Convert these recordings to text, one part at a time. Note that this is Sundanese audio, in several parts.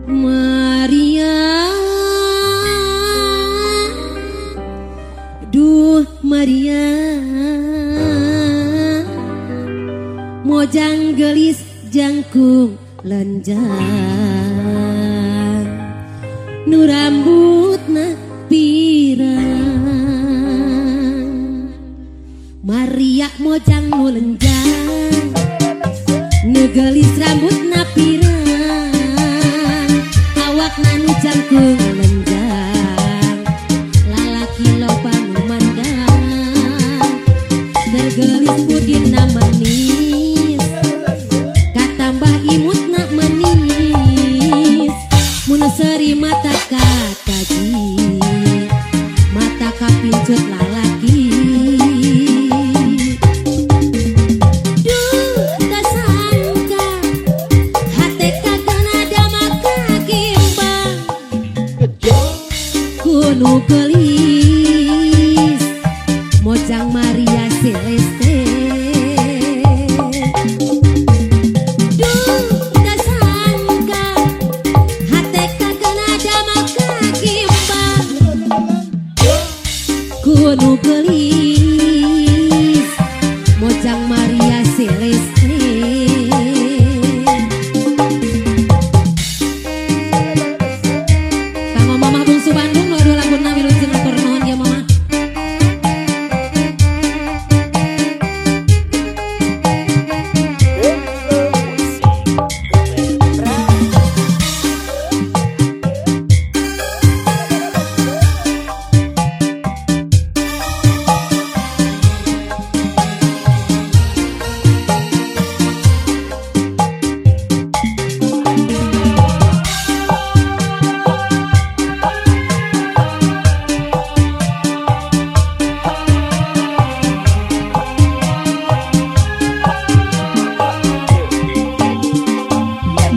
Maria, duh Maria, mojang gelis jangkung lenjang, nu rambutna pirang. Maria mojang nu lenjang, nu gelis rambutna pirang, awakna nu jangkung lenjang, lalaki loba nu mandang, tergelis budina manis, katambah imutna manis, mun seuri mata kataji, mata kapincut lalaki. Duh tak sangka hate kagana maka gimbang, kunu gelis mojang Maria Celeste. Duh tak sangka hate kagana maka gimbang, kunu gelis mojang Maria Celeste. Kanggo Mamah Bungsu Bandung nu laguna wilujeng atur nuhun ya Mamah.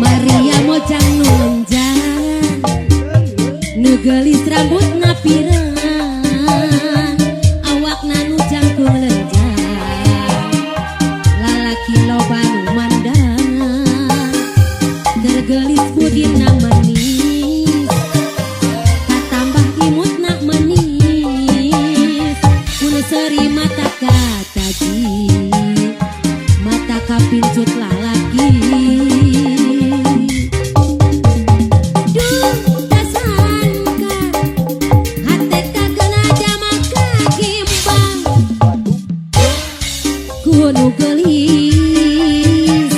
Maria mojang nu lenjang, nu gelis rambutna pirang, awakna nu jangkung lenjang, lalaki loba nu mandang, tergelis budina manis, katambah imutna manis, mun seuri mata kataji, mata kapincut lalaki. Duh tak sangka hate kagana maka gimbang, kunu gelis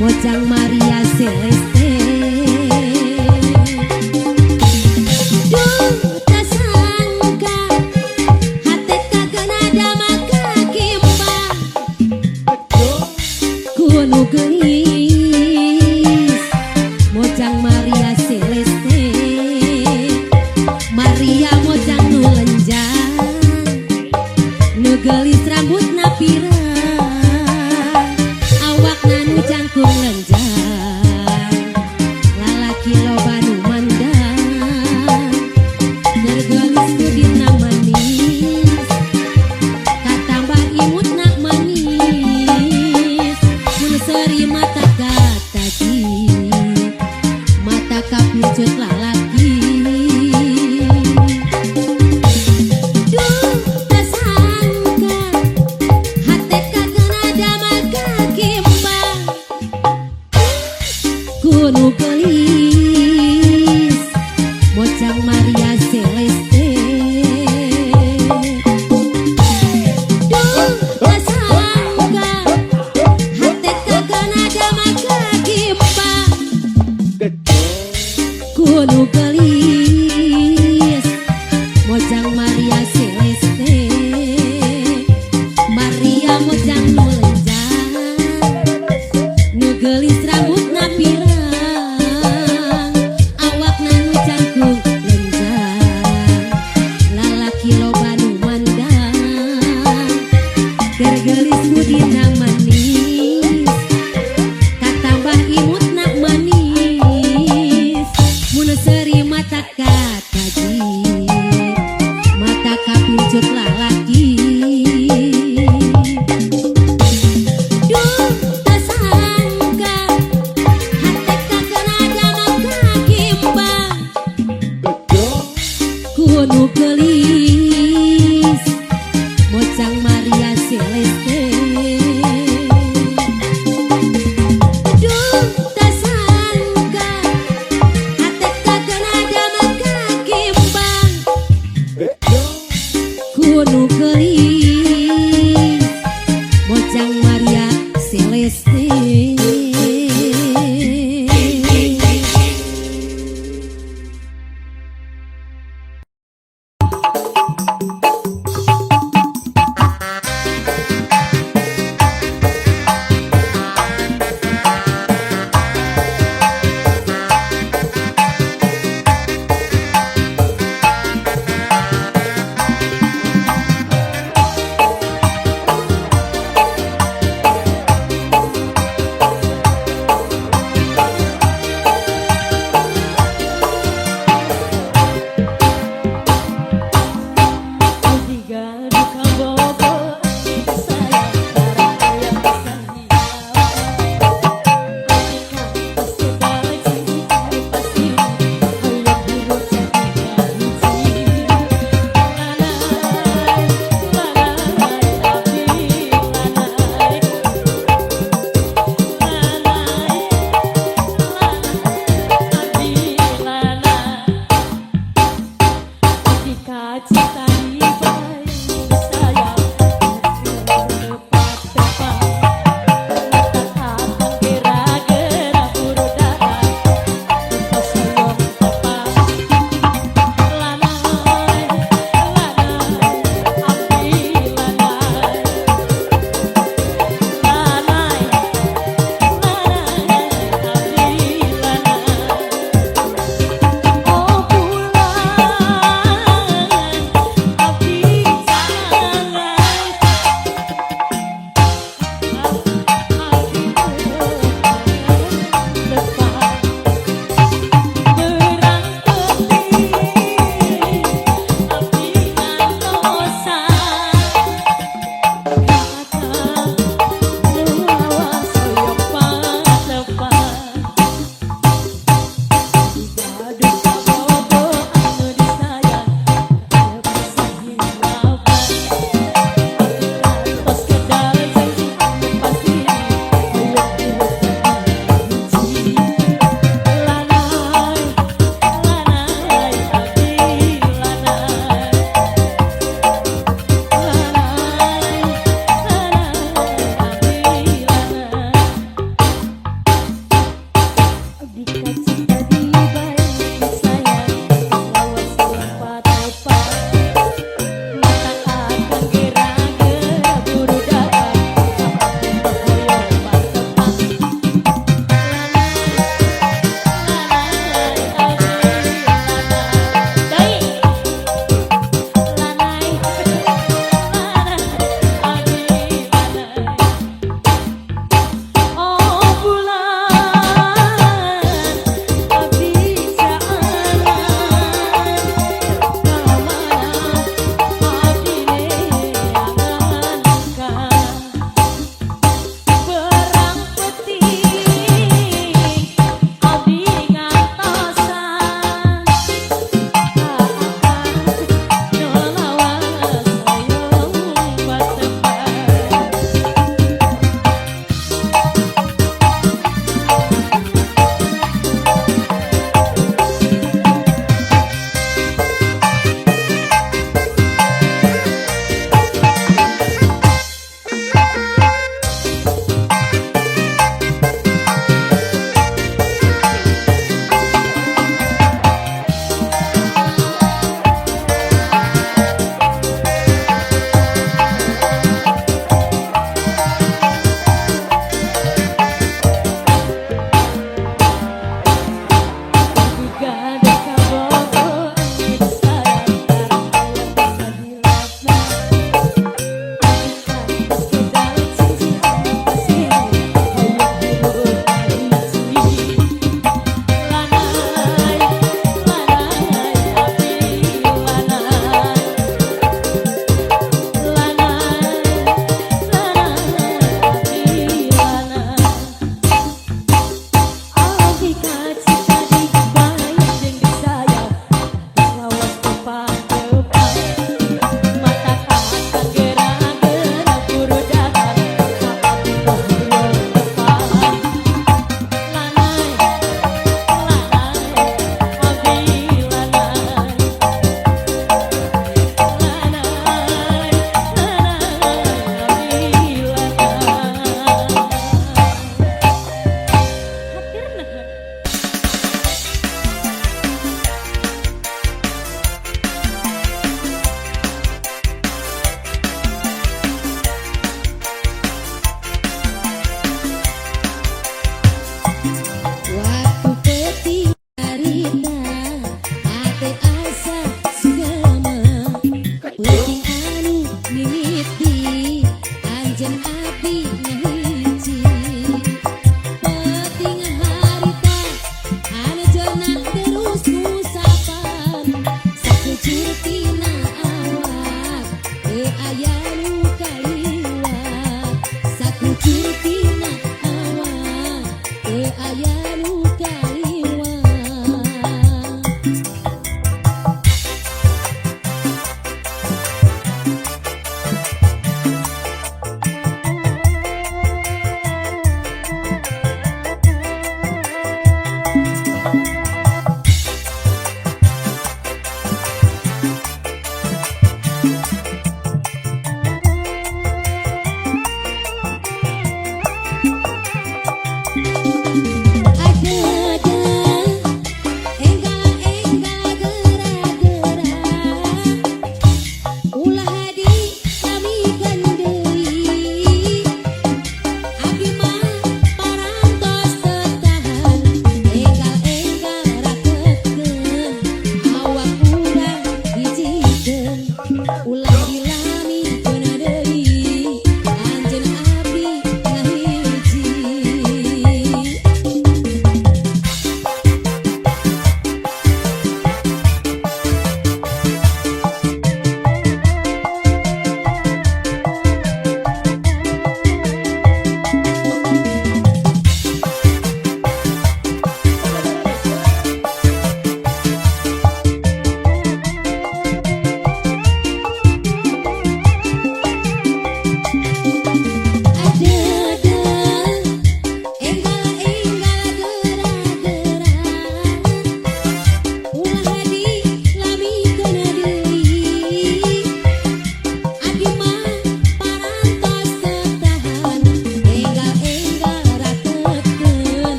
mojang Maria Celeste. Duh tak sangka hate kagana maka gimbang, kunu gelis mojang Maria Celeste. Maria mojang nu lenjang, nu gelis rambutna pirang, awakna nu jangkung lenjang, lalaki loba nu mandang, tergelis budina manis, katambah imutna manis, mun seuri mata kataji, mata kapincut lalaki. Duh tak sangka hate kagana maka gimbang, kunu gelis mojang Maria Celeste. Duh tak sangka hate kagana maka gimbang, kunu gelis mojang Maria Celeste. Maria mojang nu lenjang, nu gelis rambutna pirang, awakna nu jangkung lenjang, lalaki loba nu mandang, tergelis budina manis, katambah imutna manis, mun seuri mata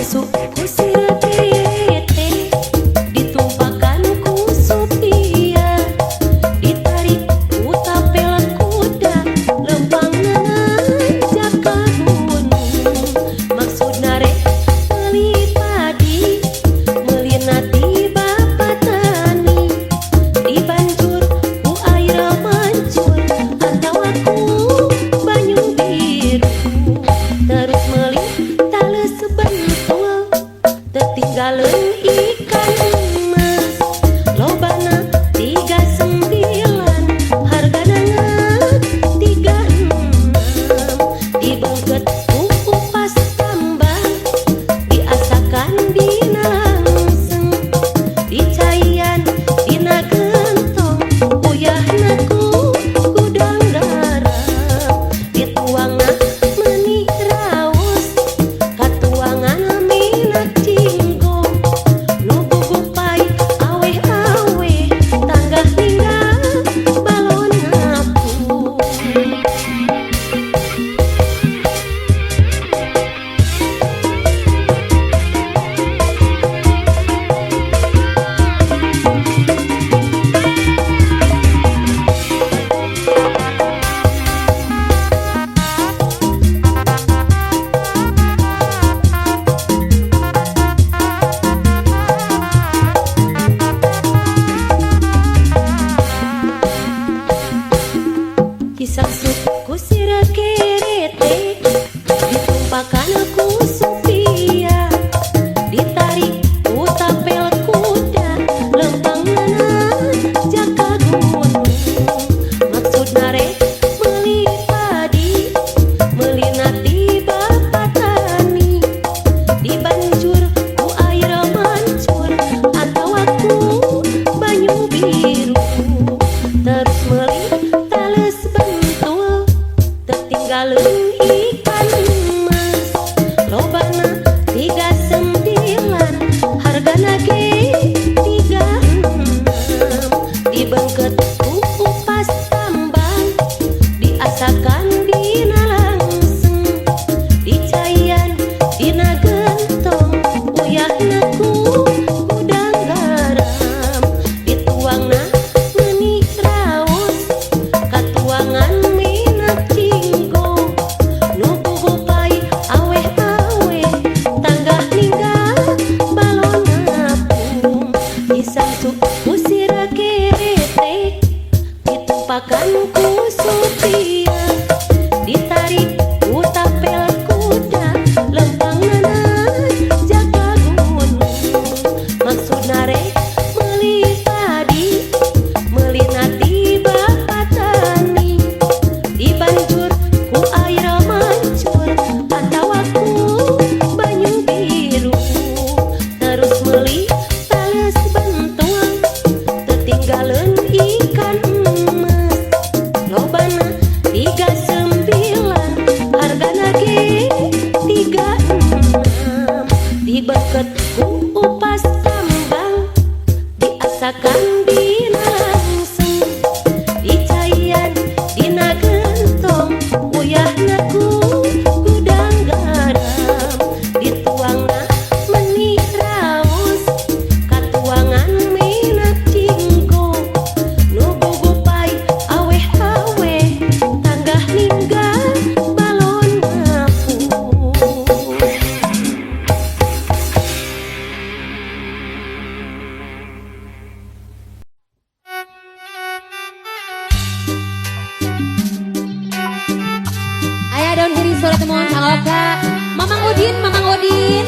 Disangsu ku sirah kerete, ditumpakan ku supia, ditarik ku tapel kuda, lempangna nanjak ka gunung. Maksudna rek meuli padi, meulina ti bapak tani, dibanjur ku air mancur atawa ku banyu biru. Terus meuli tales bentul, tertinggalin ikan emas, lobana 39, hargana ngan 36. Dibengket ku upas tambang, diasakan dina langseng, dicaian dina gentong, uyahna ku gudang garam. Dituangna meuni raos, katuangan minak jinggo, nu gugupai aweh-aweh, tanggah ninggal balon ngapung. Disangsu ku sirah kerete, ditumpakan ku supia, ditarik ku tapel kuda, lempangna nanjak ka gunung. Maksudna rek meuli padi, meulina ti bapak tani, dibanjur ku air mancur atawa ku banyu biru. Terus meuli tales bentul, tertinggalin ikan emas, lobana 39, hargana ge 36. Dibengket ku upas tambang, diasakan dina langseng, dicaian dina gentong, uyahna ku gudang garam. Dituangna meuni raos, katuangan minak jinggo, nu gugupai aweh-aweh, tanggah ninggal balon ngapung. Disangsu ku sirah kerete, ditumpakan ku supia, ditarik ku tapel kuda, lempangna nanjak ka gunung. Maksudna rek meuli padi, meulina ti bapak tani, dibanjur ku air mancur atawa ku banyu biru. Terus meuli tales bentul, tertinggalin ikan emas, lobana 39, hargana ge 36. Dibengket ku upas tambang, diasakan dina langseng, dicaian dina gentong, uyahna ku gudang garam. Dituangna meuni raos, katuangan minak jinggo, nu gugupai aweh-aweh, tanggah ninggal balon ngapung. Aya daun hiri sore temuan Kang Oka, Mamang Udin, Mamang Udin.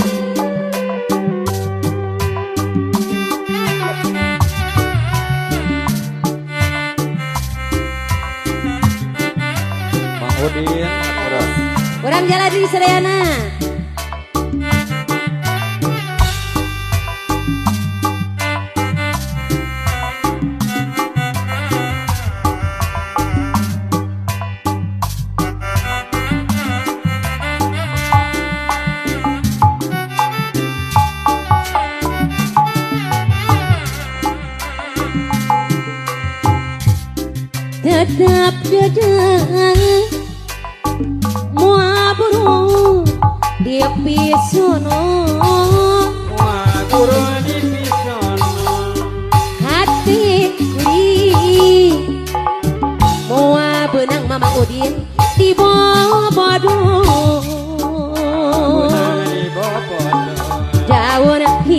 Mang Udin, urang. Urang jalan di sadayana. Tetap dedeng mua buru di pisono.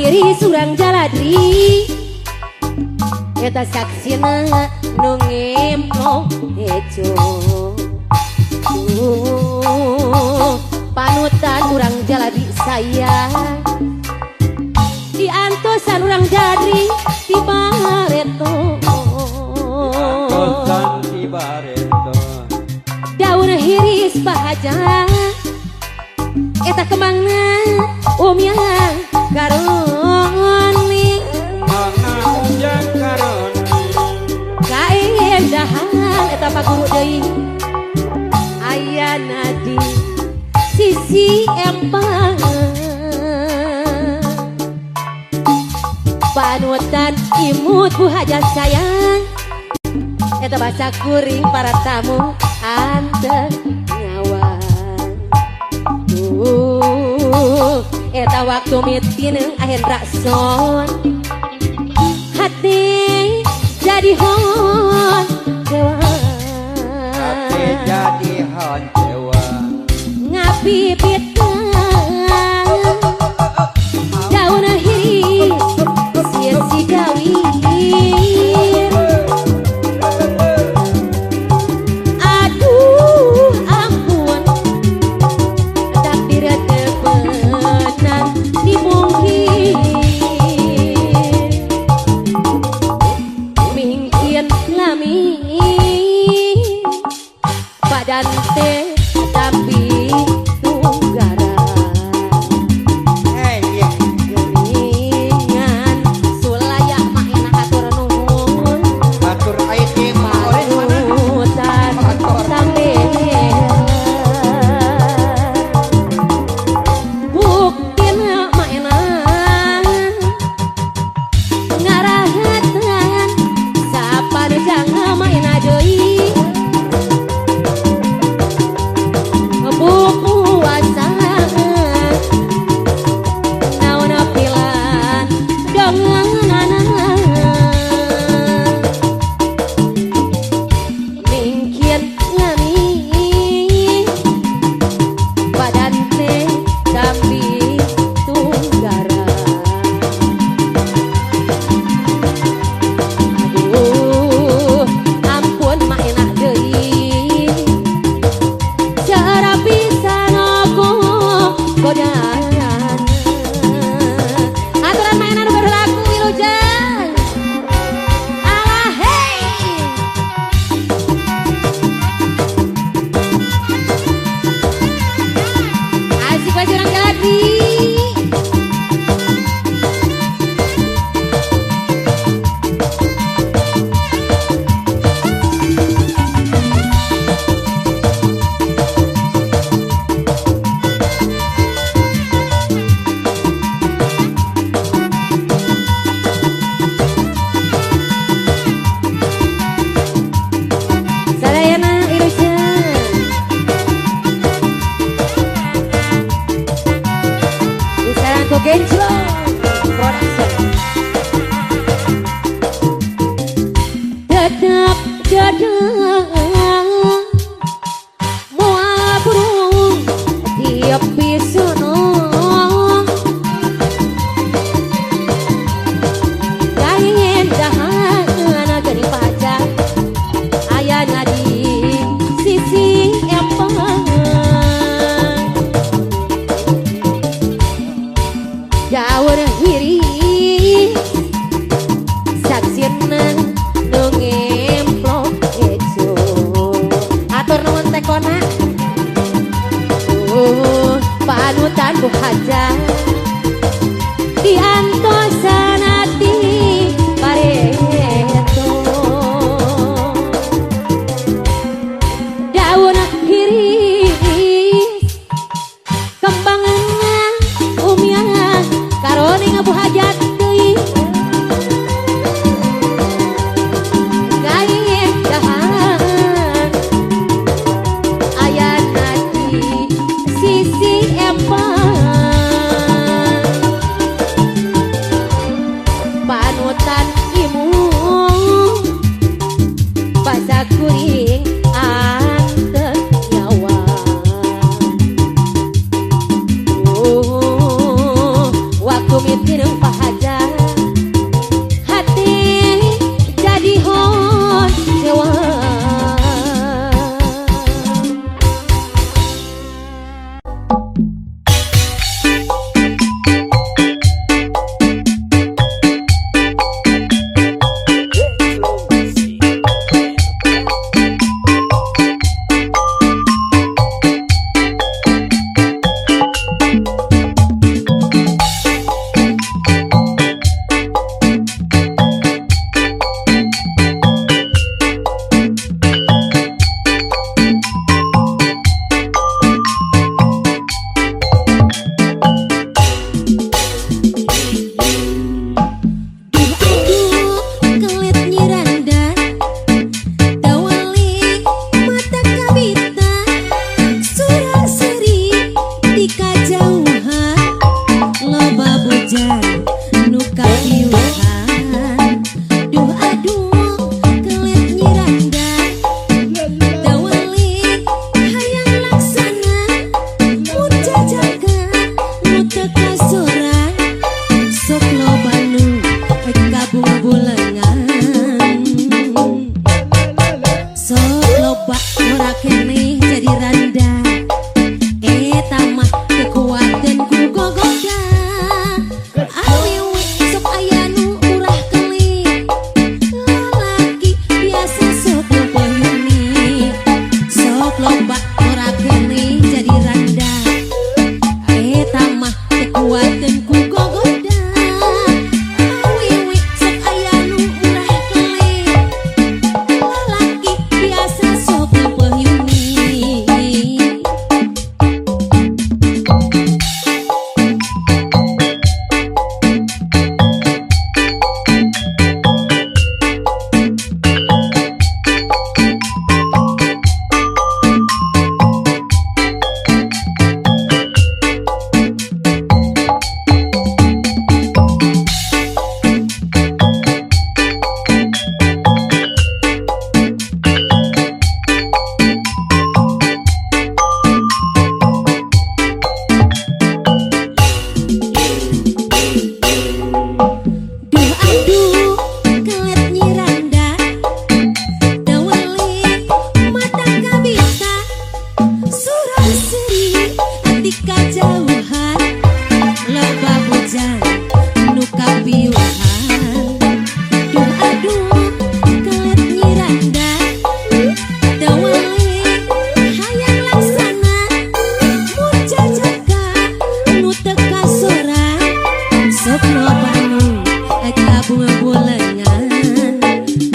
Hiris urang jaladri eta saksina nu ngemplong hejo. Panutan urang jaladri sayang diantosan urang jaladri di bareto. Diantosan di bareto. Daun hiris bahaja eta kembangna umyang karoni. Kembangna umyang karoni. Kaendahan eta paguru deui ayana di sisi empang. Panutan imut bu hajat sayang eta baca kuring para tamu anteng nyawa. Eta waktu mitineng akhir rakson hati jadi hon dewa. Hati jadi hon dewa. Ngapipitan daun hiris si gawir. Aduh ampun takdir teu beunang dimungkir. Mingkien lami badan teh tapi tunggara. Geuningan sulaya mah enak atur nuhun. Atur aing mah oren mana? Panutan sampean buktina mah enak ngarahatan sapanjang mah enak deui. Bukuasa naon pilan donganana mingkien lami badan teh sambi tunggara. Aduh ampun mah enak deui cara pisan aku godaan. Aturan mainan berlaku wilujeng. Alah hey. Asik wae urang jaladri. Sadayana wilujeng. Disaranku Genclong Production. Tetap jadang moal burung tiap pisono. Kaendahan geuning pajak ayana di sisi empang. Daun hiris saksina nu ngemplok ejo. Atur nuhun tekona. Panutan bu hajat diantosan ati bareto. Daun hiris kembangan umyang karone ngabu hajat deui. Kaendahan ayana di sisi empang. Panutan imu basa kuring anteng nyawa. Waktu mitineng paha bujang nu kapiuhan. Duh aduh kelet nyiranda dawali hayang laksana mun jajaka nu teu kasoran sok loba nu kabung-bulengan sok loba ora keneh jadi randa eta mah kekuatan ku gogoda awewe sok aya nu murah kelit lalaki biasa sok leupeuyuni sok loba ora keneh jadi randa eta mah kekuatan ku gogoda awewe sok aya nu murah kelit lalaki biasa sok leupeuyuni. Duh aduh kelet nyiranda dawali mata kabita surah seri ati kajauhan loba bujang nu kapiuhan. Duh aduh kelet nyiranda dawali hayang laksana mun jajaka nu teu kasoran sok loba nu kabung-bulengan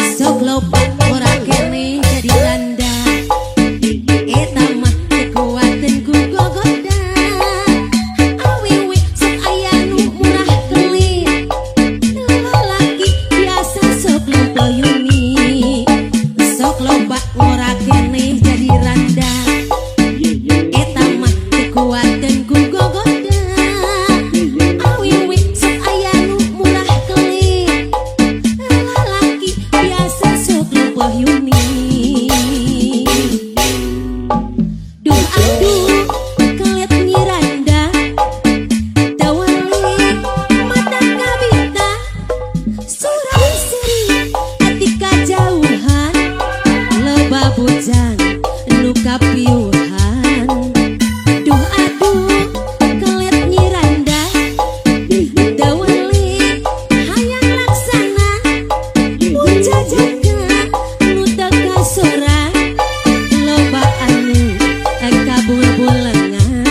sok loba ora keneh jadi randa eta mah kekuatan ku gogoda awewe sok aya nu murah kelit lalaki biasa sok leupeuyuni sok loba ora keneh jadi randa eta mah kekuatan ku gogoda awewe sok aya nu murah kelit lalaki biasa sok leupeuyuni. Duh aduh kelet nyiranda dawali mata kabita surah seri ati kajauhan loba bujang nu kapiuhan. Duh aduh kelet nyiranda dawali hayang laksana mun jajaka nu teu kasoran loba anu kabung-bulengan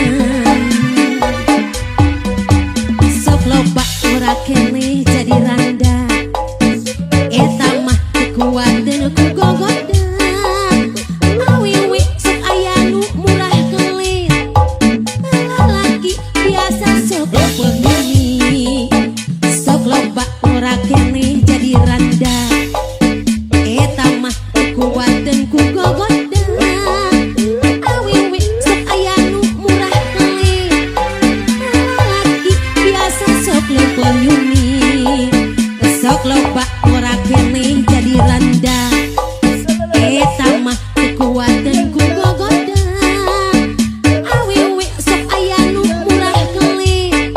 sok loba ora keneh jadi randa eta mah kekuatan ku gogoda awewe sok aya nu murah kelit lalaki biasa sok leupeuyuni sok loba ora keneh jadi randa eta mah kekuatan ku gogoda awewe sok aya nu murah kelit lalaki biasa sok leupeuyuni sok loba ora keneh jadi randa eta mah kekuatan ku gogoda awewe sok aya nu murah kelit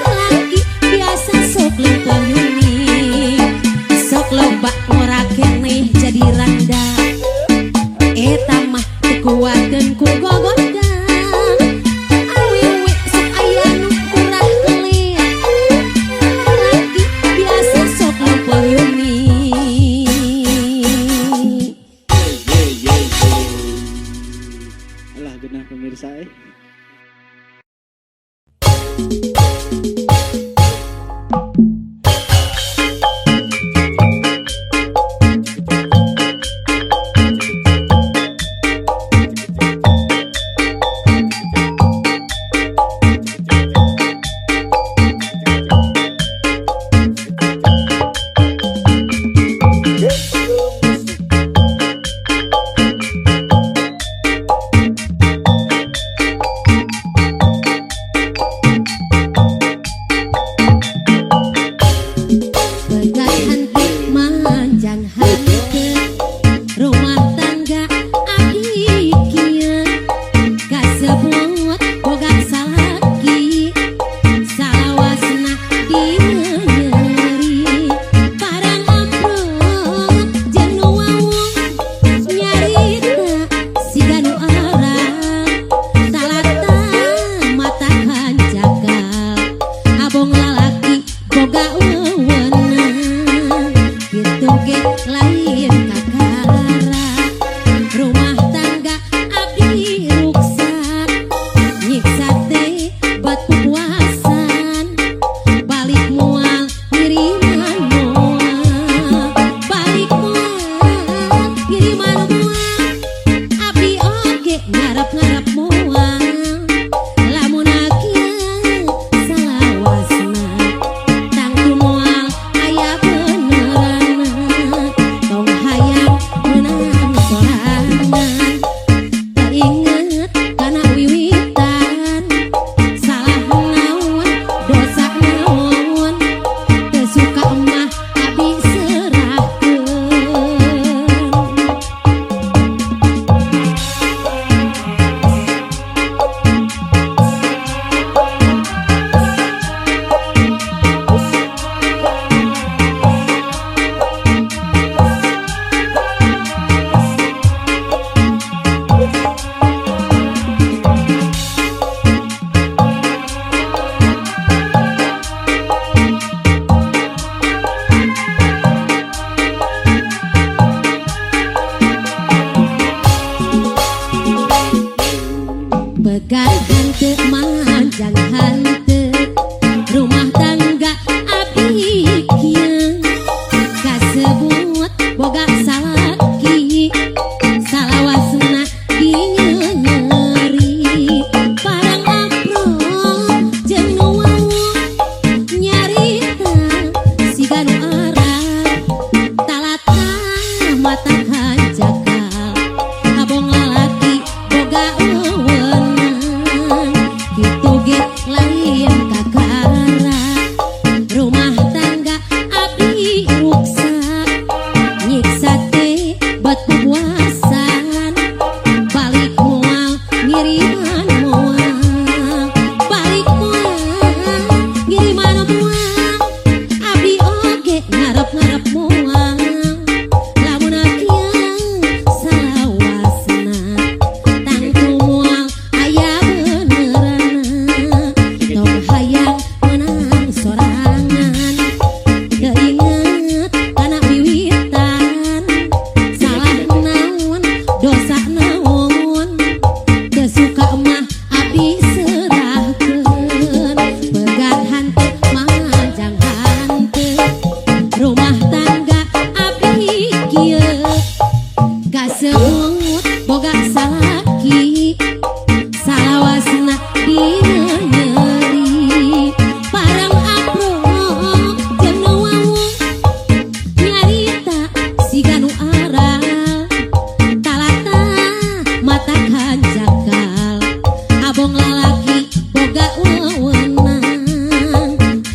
lalaki biasa sok leupeuyuni sok loba ora keneh jadi randa eta mah kekuatan ku gogoda awewe sok aya nu murah kelit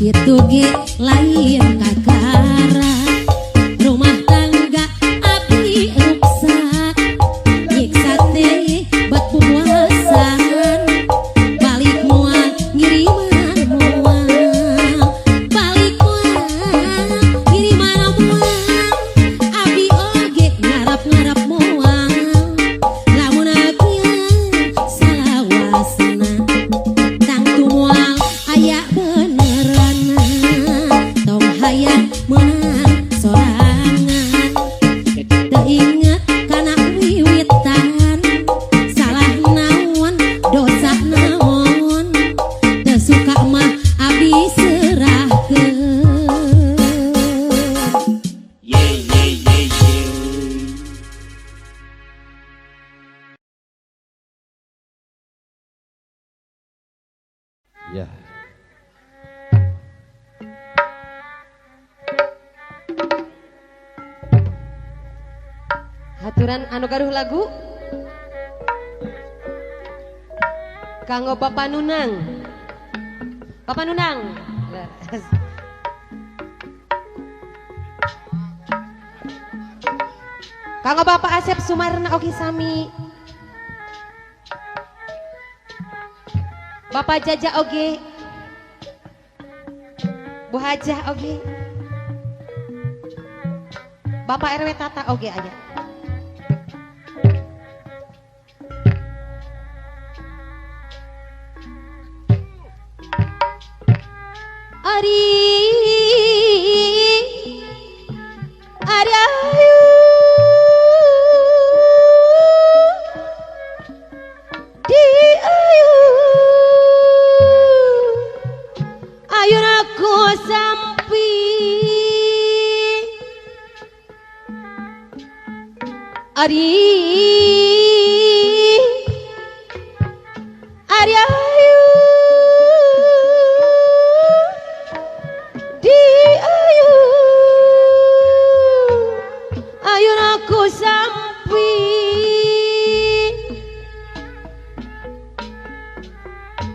Kitu ge lain kakara rumah tangga abdi ruksak nyiksa teh bat puasan balik moal ngiriman moal balik moal ngiriman moal abdi oge ngarap-ngarap moal lamun kieu salawasna tangtu moal aya benerana tong hayang meunang sorangan teu inget kana wiwitan salah naon dosa naon teu suka mah abdi serahkeun. Ye ye ye ye. Ya. Haturan anu gaduh lagu kanggo Bapak Nunang. Bapak Nunang. Kanggo Bapak Asep Sumarna oge sami. Bapak Jaja oge. Bu Hajah oge. Bapak RW Tata oge aya. Ari Ari ayu di ayu ayun aku sampi Ari Ari ayu di ayu ayun aku sampi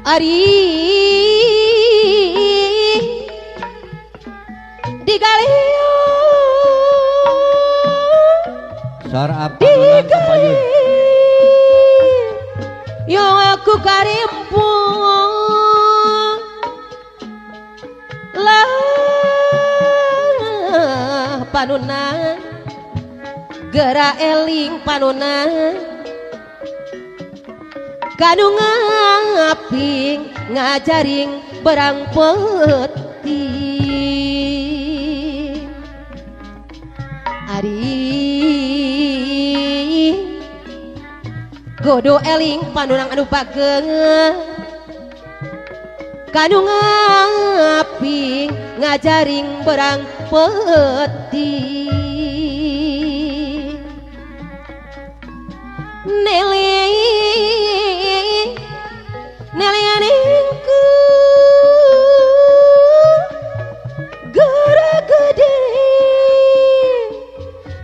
Ari digalih Sor apa Nunang kapayun? Yang aku karimpung lah panunang gera eling panunang kanu ngaping ngajaring berang peti Ari godo eling panunang anu bageng kanu ngaping ngajaring berang peti nele nele aningku gerak gede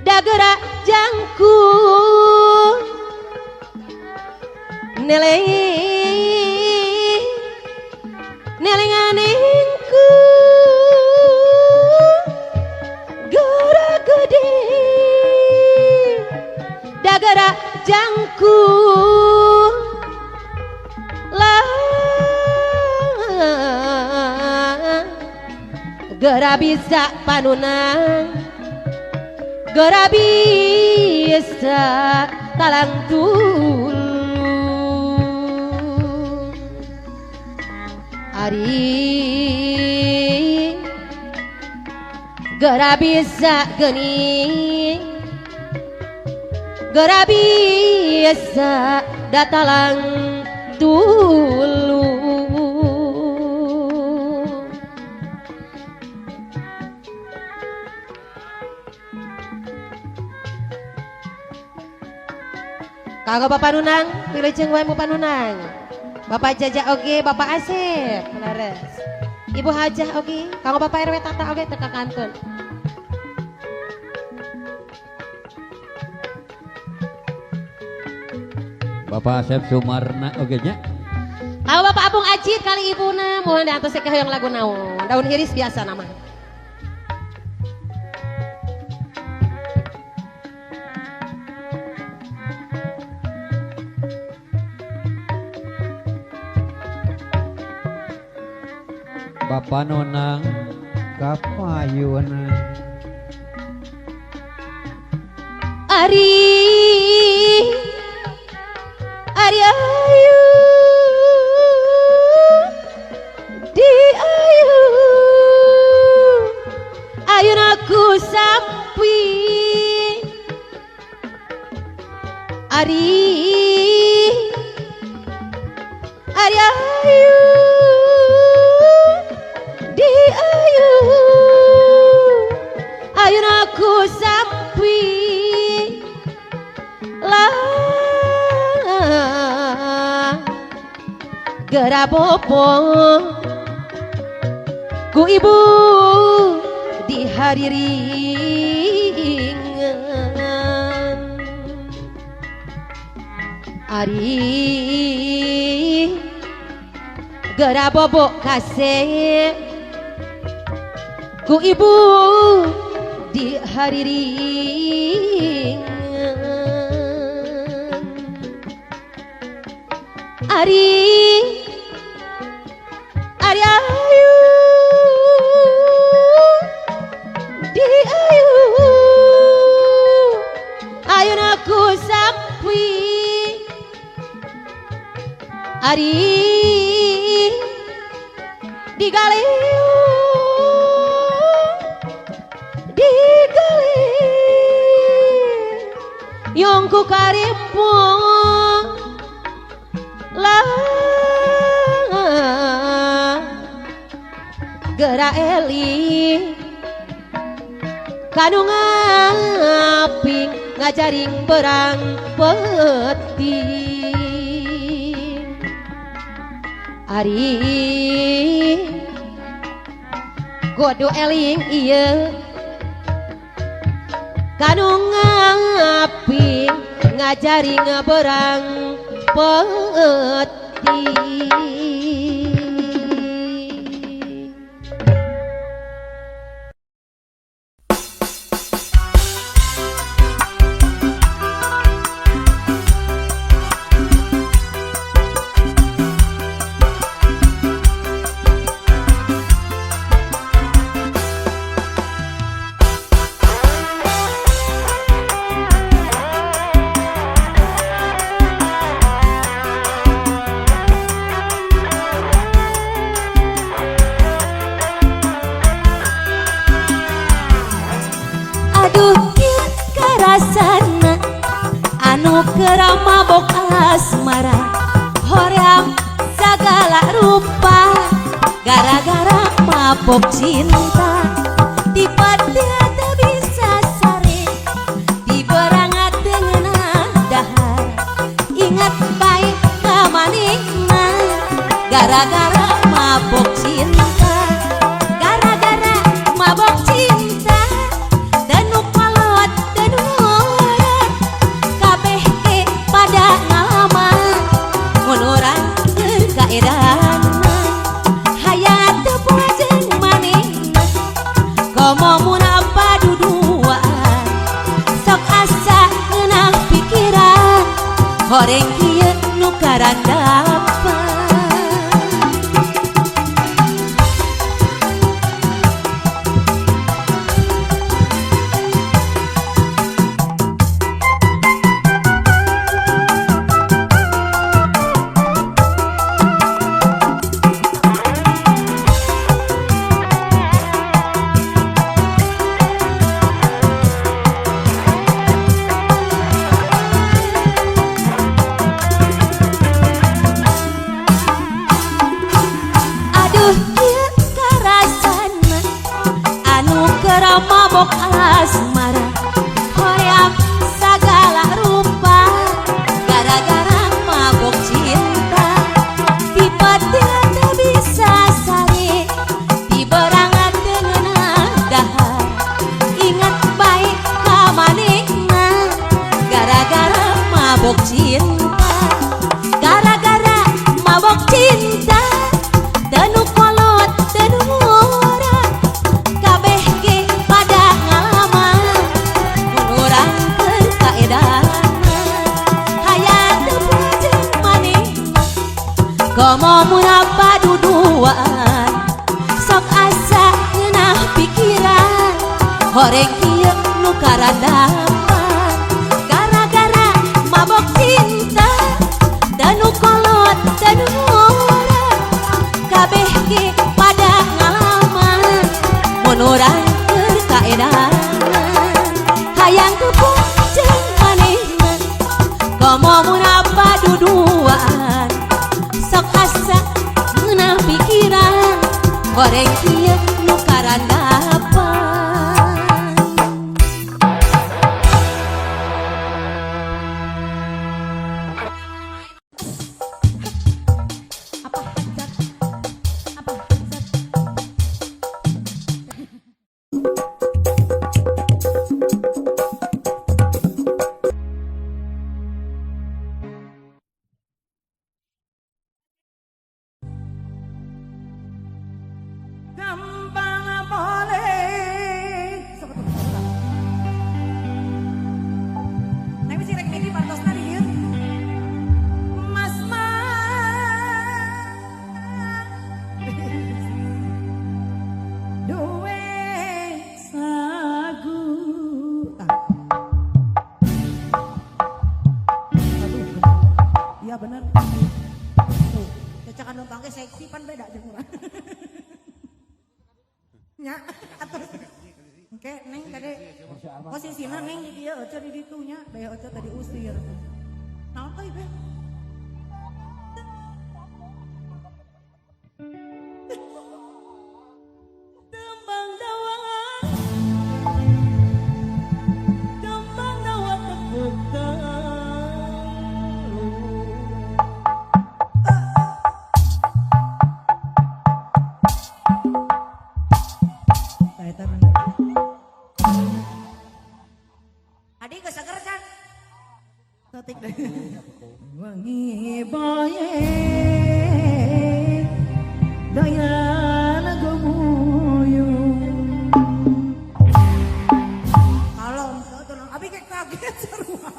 dagerak jangkung nele nelenganingku gerak gede dagerak jangkung lah gera bisa panunang gera bisa talang tulung Ari gera bisa geni gera bisa datalang tulung. Kanggo Bapak Nunang, wilujeng wae Bapak Nunang. Bapak Jaja oge, Bapak Asep, leres. Ibu Hajah oge, kanggo Bapak RW Tata oge teka kantun. Bapak Asep Sumarna oge nya. Kanggo Bapak Bung Acit kali ibuna mohon diantos ke hoyong lagu naon. Daun iris biasa nama. Bapak Nonang kapayun. Ari Ari ayu di ayu ayun aku sampi Ari Ari ayu di ayu ayun aku sampi lah gerabopo ku ibu di hari ringan. Ari gerabobo kasih ku ibu di hari ringan. Ari Ari ayu di ayu ayun aku sampi Ari digaleu digali yongku karimpo lah gera eli kanu ngaping ngajaring berang peti Ari godo eling iya kanu ngaping ngajaring berang peti. Mabok asmara hoream segala rupa gara-gara mabok cinta tiba-tiba tak bisa sare diberangat dengan dahar ingat baik kamanina gara-gara mabok cinta gara-gara mabok cinta danu kolot danu kabeh pada ngalaman mun urang keur kaedan hayat teu jeung manehna komo mun paduduaan sok asa ngeunah pikiran horeng kieu nu karandapan. Mabok asmara hoream sagala rupa gara-gara mabok cinta tiba-tiba teu bisa sare diberangat dengan dahar ingat baik ka manehna gara-gara mabok cinta gara-gara mabok cinta. Horeng kieu nu karandapan gara-gara mabok cinta teu nu kolot teu nu ngora kabeh ge pada ngalaman mun urang keur kaedangan hayang tepung jeung manehna komo mun apa duduaan sok asa meunang pikiran horeng kieu nu karandapan. Apa hajat? Apa hajat? Gampang boleh. Neng wis rek niki partosna di dieu. Mas mas. Duwe sagu. Tah. Aduh, iya bener. Tuh, cacakan lontong ge seksi pan beda jeung urang. Nya atur. Oke, neng tadi posisina neng di dieu oce di ditu nya, bae oce tadi usir. Naon teh ieu? Tembang dawa, tembang dawa tepuk telu. Tah eta bener. Adi geus seger can. Satik deh. Wangi bae dayan gumuyung. Kalem tenang, abi kayak kaget sarua.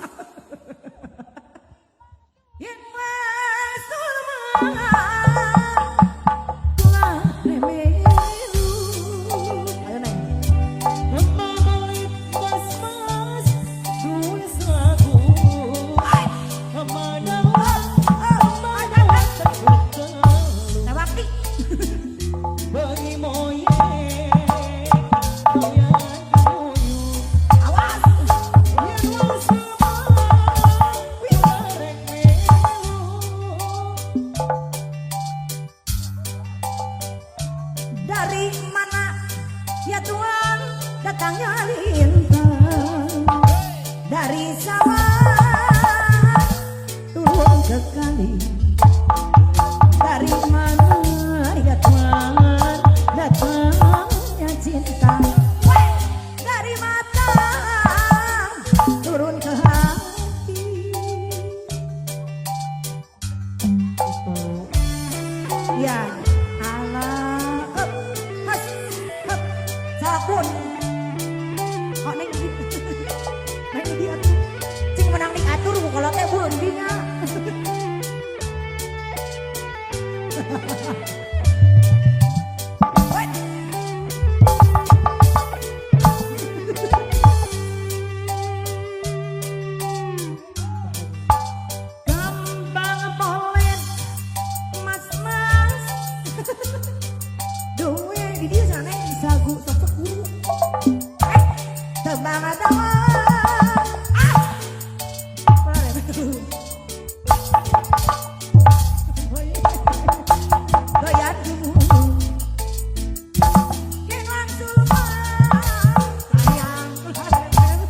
Yen wasul mah remelu. Ayo neng. Mamalit mas-mas duwe sagu. Tembang dawa, tepuk telu. Tewakti. Bengi moye doyan gumuyung. Awas. Yen wasul mah rek melu. Dari mana ya Tuhan datangnya lintang dari sawah turun ke kali. Dari mana ya Tuhan datangnya cinta dari mata turun ke hati. Itu ya Allah. Hup, has, hup, sabun. Oh, neng di, neng di atuh. Cing menang ning atur ku kalau teh beundi nya. Wait. Kembang polen mas mas. Duwe di dieu sana neng sagu sok sok guru. Tembang dawa. Ah. Doyan gumuyung. Yen wangsul mah sayang. Katingal.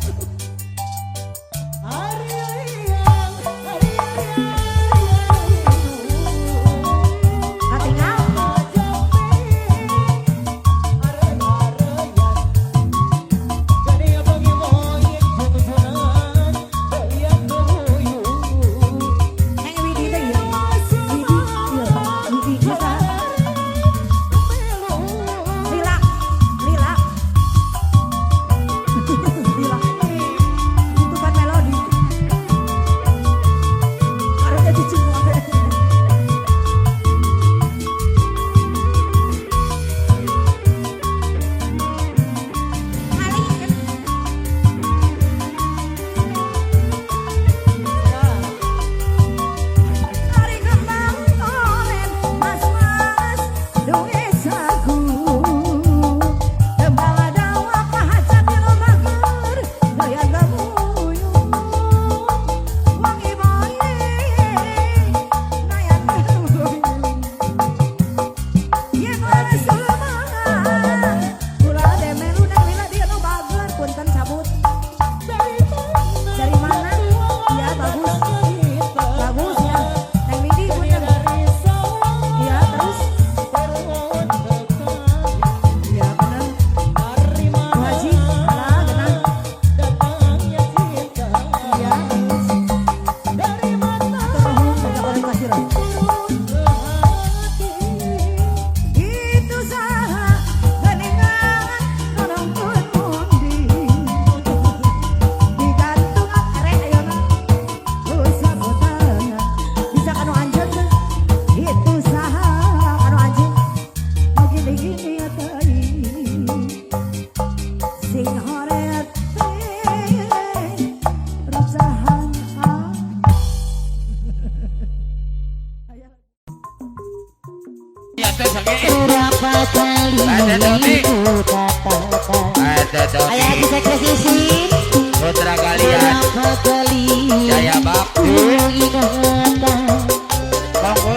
katakan. Ayah Haji Sekdes Isin Putra kalian kali Jaya Bakti ingatan. Kau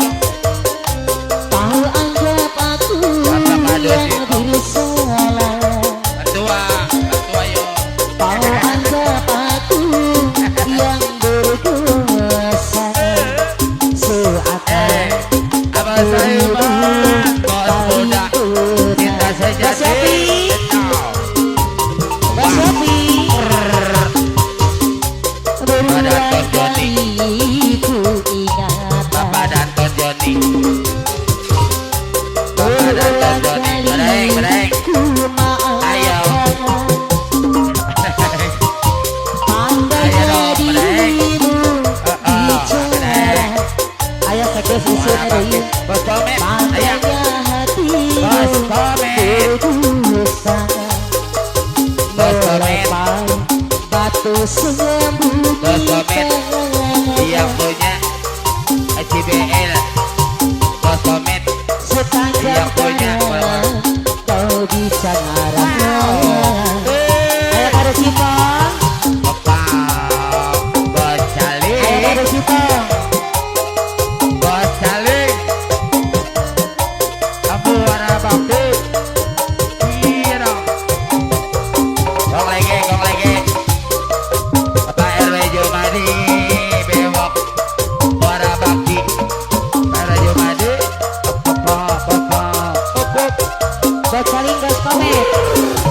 anggap aku yang bersalah. Ketua, ketua yo. Kau anggap aku yang berkuasa. Seakan apa saya bos muda cinta sejati. Bos Yopi berulang kali ku ingat. Bapak Danton Joni, Bapak Danton Joni, bereng bereng. Ayo, ayo dong bereng. Ayo sekdes usul dari Bos Tomet, ayo Bos Tomet, Bos Tomet, batu Bos Tomet, yang punya CBL, Bos Tomet, yang punya. Kau bisa ngarang. Ayo karo Cipong, Bos Cali, ayo karo Cipong, Bos Cali, Abu Bakti, iya dong. Gong lagi, gong lagi. Bapak RW Jumadi, Bewok, Muara Bakti, RW Jumadi, papa, papa, pop, Bos Cali, Bos Komet,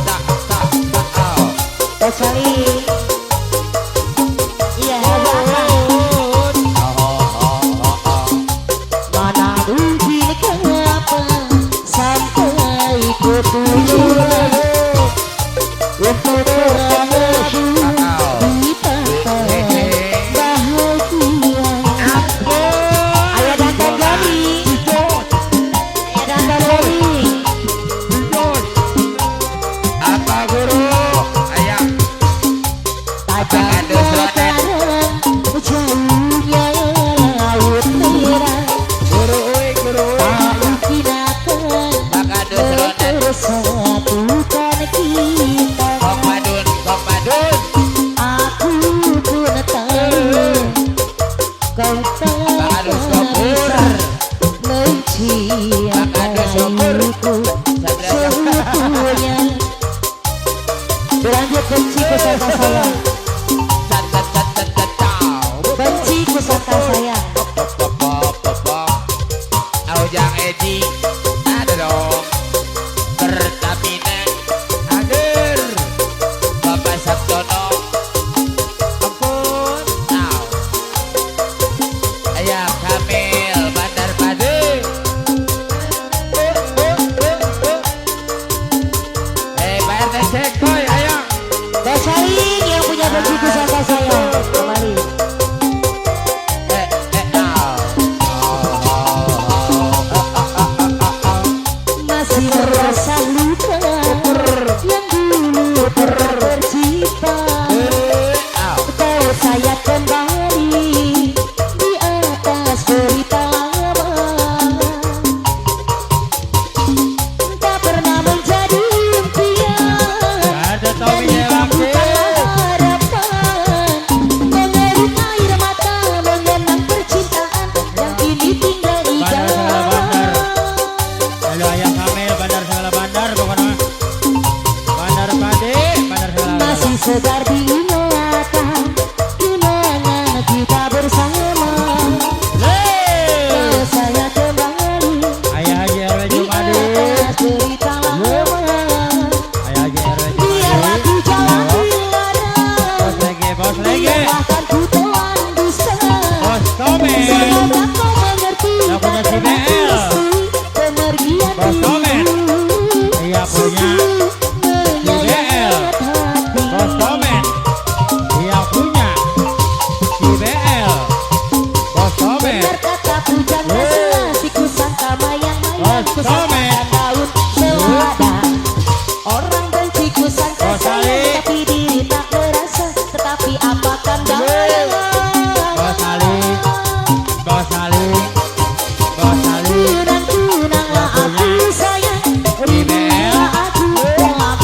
tak, tak, tak, au. Bos Cali. Iya, lagu apa? Oh, oh, oh, oh. Mana mungkin kenapa sampai ku tujuan untuk berlabuh di pantai bahagia. Ayo Danton Joni, ayo Danton Joni. Apa guru? Ayah. Tajam karang jauhnya laut merah. Guru uy, guru uy. Tak mungkin akan Bakadus ronan. mempersatukan kita. Kong madun, kong madun. Aku pun tahu kau tak Bakadus kopur. bisa Bakadus kopur. mencintaiku Satria seutuhnya. Berlanjut benci kusangka saya, Tat tat tat tat tat tau. benci kusangka saya. Pop pop pop pop pop. Aujang Edi ada dong. Pertamina hadir. Bapak Sabtono. Ampun. Tau. Ayah Kamil Bandar Padi. Eh Pak RT Cekoy ayo. Bos Saling yang punya benci kusangka saya kembali. Eh eh au. Oh, oh, oh, oh, oh, oh, oh. Masih merasa luka yang dulu pernah tercipta. Eh, au. Kau saya kembali di atas cerita lama. Tak pernah menjadi impian Ada dan Tommy hitam Jaya Bakti. bukanlah harapan. Mengeruk air mata mengenang percintaan yang kini tinggal di Bandar segala dalam. bandar. Halo ayah Kamil, bandar segala bandar pokoknya. Bandar Padi, bandar segala bandar. Masih segar diingatan kenangan kita bersama. Hey! Kau saya kembali Ayah Haji RW di Jumadi. atas cerita lama. Ayah Haji RW Biarlah Jumadi. ku jalan dilarang, Bos lagi, bos lagi. biar bahkan ku telan dusta. Bos Tomen. Semoga kau mengerti Yang punya tak pernah CBL. ku restui pemergian Bos Tomen. dirimu. Iya punya Sungguh CBL. menyayat hati. Bos Tomen. Iya punya CBL. Bos Tomen. Benar kata pujangga selasi ku sangka mayang-mayang Bos ku sangka Tomen. daun selada. Orang benci ku sangka Bos Ali. sayang tapi diri tak merasa. Tetapi apakan daya. Bos Ali. Bos Ali. Bos Ali. Tunang-tunanglah aku sayang, rindulah aku dalam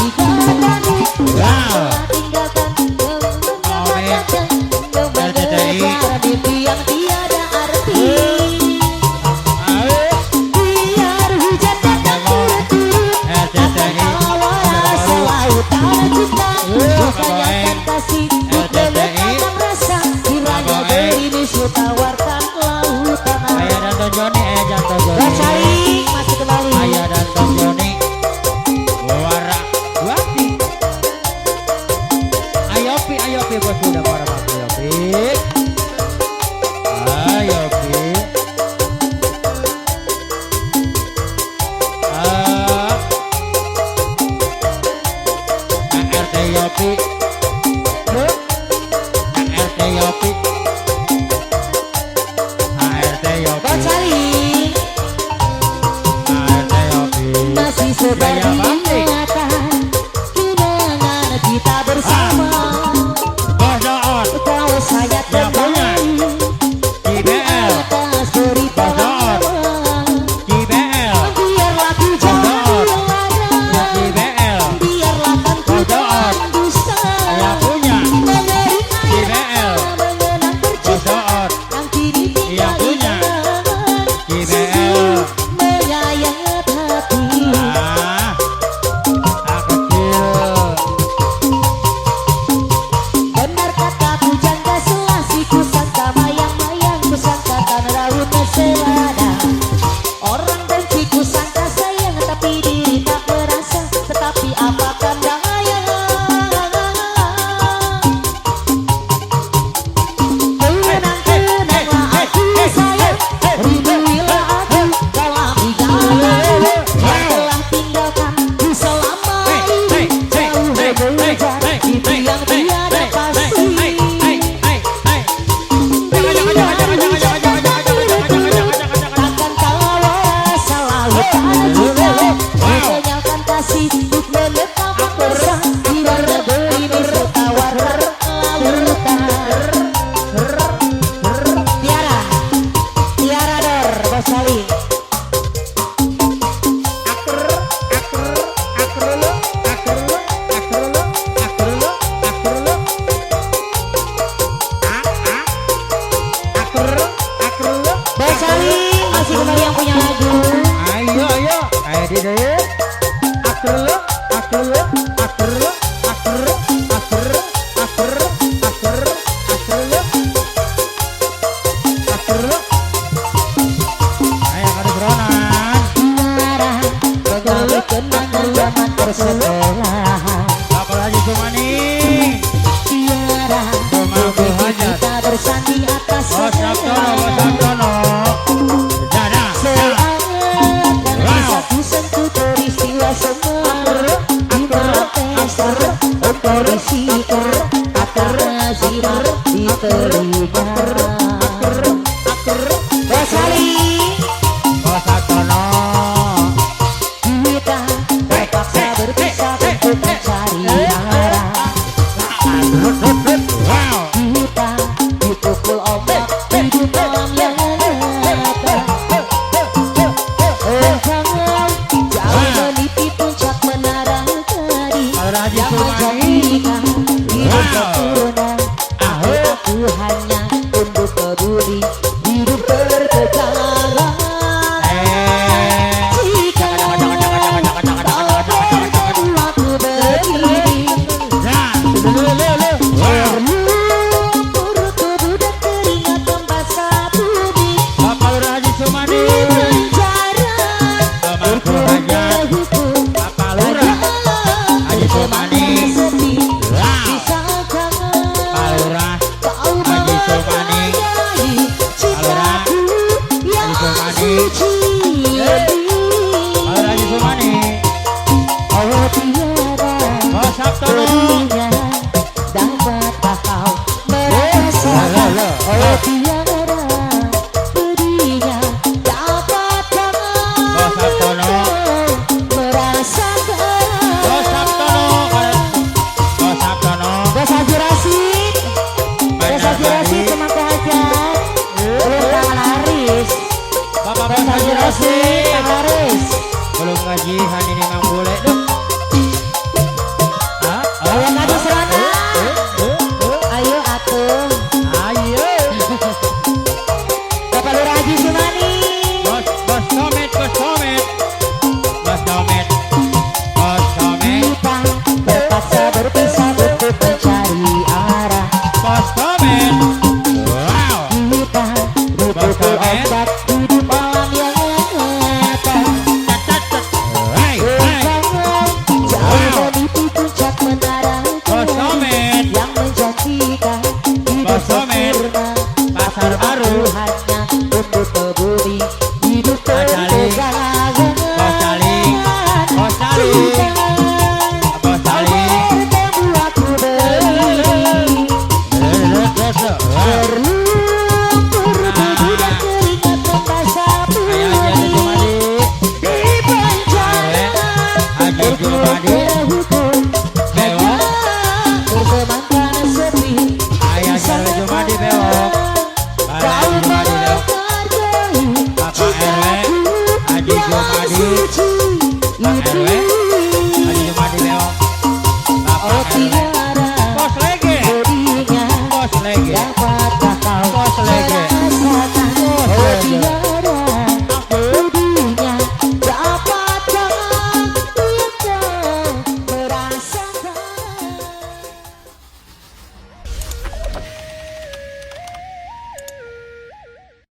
Yopi. RT Yopi. ART Yopi. Bocali ART Yopi. masih segar Jaya Bakti. diingatan kenangan kita bersama. Bos Doon. Kau saya Yang punya. terbaik di IBL. atas derita Bos Doon. IBL. Biarlah ku Bos Doon. jadi lara, IBL. biarlah kan ku Bos Doon. dusta. Yang punya. Mengering air IBL. mata mengenang Bos percintaan Doon. yang kini tinggal Yang punya. kenangan. IBL. Sungguh menyayat hati. Ah, ah kecil. Benar kataku janda selasi, ku sangka mayang-mayang, ku sangkakan raut selada. Orang benci ku sangka sayang, tapi diri tak merasa, tetapi apakan daya. Kenang-kenanglah aku sayang, rinduilah aku dalam ingatanmu yang telah tinggalkan ku selama ini jauh mengejar itu yang tiada pasti. Takkan kau rasa lautan cinta, mengenyalkan kasih untuk menetapkan dosa. Di negeri bertawar lautan. Tiara, Tiara Dor, Bos Ali. Bos Ali masih kembali yang punya lagu. Ayo, ayo, ayo di deh. Akrelo, akrelo, akrelo, akrelo, akrelo, akrelo, akrelo, akrelo, akrelo. Ayo kadu beronan. Tiara, kembali kenangan zaman persekolahan. Apalagi Sumani. Tiara, Pemangku hajat. kita bersanding atas Bos Sabtono, Bos sebelah. Sabtono. Dadah, dah. Seakan Wow. bisa ku sentuh peristiwa semua di malam pesta berisikan kata di telinga. Bos Ali, Bos Sabtono. kita terpaksa berpisah untuk mencari arah. Wow. Kita dipukul ombak hidup dalam yang nyata. Engkau jauh meniti puncak menara tadi Kalau Haji yang Sumani. menjadikan hidup Wow. sempurna. Aku hanya tunduk peduli hidup berkejaran. Eh. Jika kau bertemu aku begini, Nah. Wow. berlumpur tubuh dan keringat membasah bumi. Bapak Lurah Haji Sumani. Di penjara Pemangku hajat. berhukum Bapak Lurah Haji Sumani. sepi Wow. bisa kau Padi.